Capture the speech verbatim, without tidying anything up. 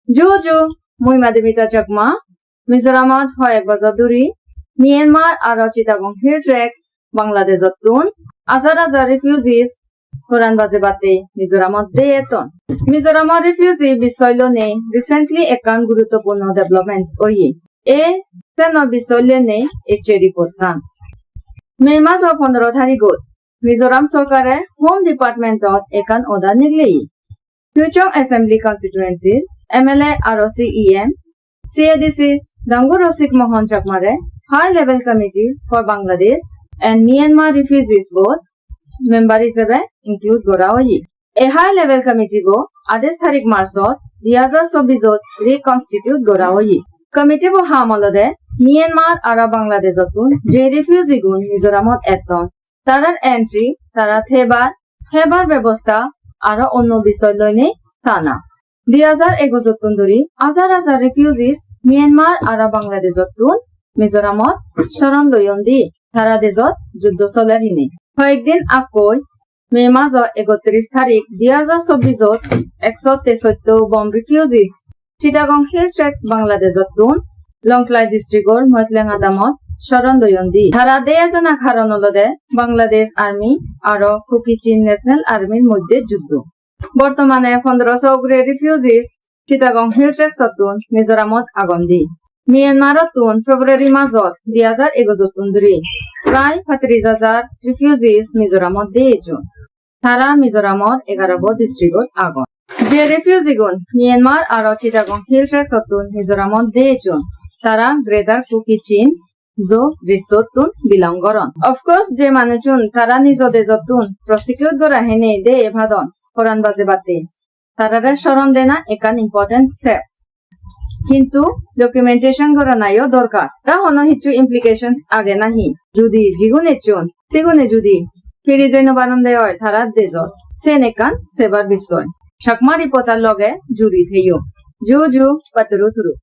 Ju ju, mui Madhumita Chakma, Mizoramot hoyek bojor dhuri Myanmar aro Chittagong Hill Tracts, Bangladesh-ottun hajar hajar refugees horan bajebatte Mizoramot de etton. Mizoramot refugee bisoy lonei recently ekkan guruttopurno development oye. E seno bisoy lonei ecche report-tan. May majo pondro tarigot Mizoram sorkare Home Department-ot ekkan order nigileye. Tuichawng Assembly Constituency-r M L A aro C E M, C A D C Dangu Rasik Mohan Chakmare High Level Committee for Bangladesh and Myanmar Refugees Board member hisebe include gora oye. Ei High Level Committee bo adais tarik March-ot di hajar chobbis-ot reconstitute gora oye. Committee bo ham olode Myanmar aro Bangladesh-ottun je refugee-gun Mizoramot etton, tarar entry, tara thebar, hebar bebosta aro onno bisoy loinei sana. Di hajar egoj-ottun dhuri hajar hajar refugees Myanmar aro Bangladesh-ottun Mizoramot soron loyon di, tara dejot juddo soler hine. Hoyekdin akkoi May majo ekotris tarik di hajar chobbis-ot ekso tesotto bom refugees Chittagong Hill Tracts Bangladesh-ottun Lawngtlai district-or Moitleng adamot soron loyon di. Tara de ejana karon olode Bangladesh Army aro Kuki Chin National Army-r moddhe juddo. Bortomane pondroso ugure refugees Chittagong Hill Tracts-ottun Mizoramot agon di. Myanmar-ottun February majot di hajar egoj-ottun dhuri prai patris hajar refugees Mizoramot de ejon. Tara Mizoramor egarobo district-ot agon. Je refugee-gun Myanmar aro Chittagong Hill Tracts-ottun Mizoramot de ejon, tara Greater Kuki Chin Zo resource-tun belong goron. Of course, je manuchun tara nijo dejottun prosecute gora henei de epadon, horan bajebatte, tarare soron dena ekkan important step. Hintu documentation goranayo dorkar. Tara hono hissu implications age nahi? Judi jigun ecchon, sigune judi firi jei no paronde oi tarar dejot, sen ekkan sebar bisoy. Chakma Reporter loge juri theyo. Ju ju, paturu turu.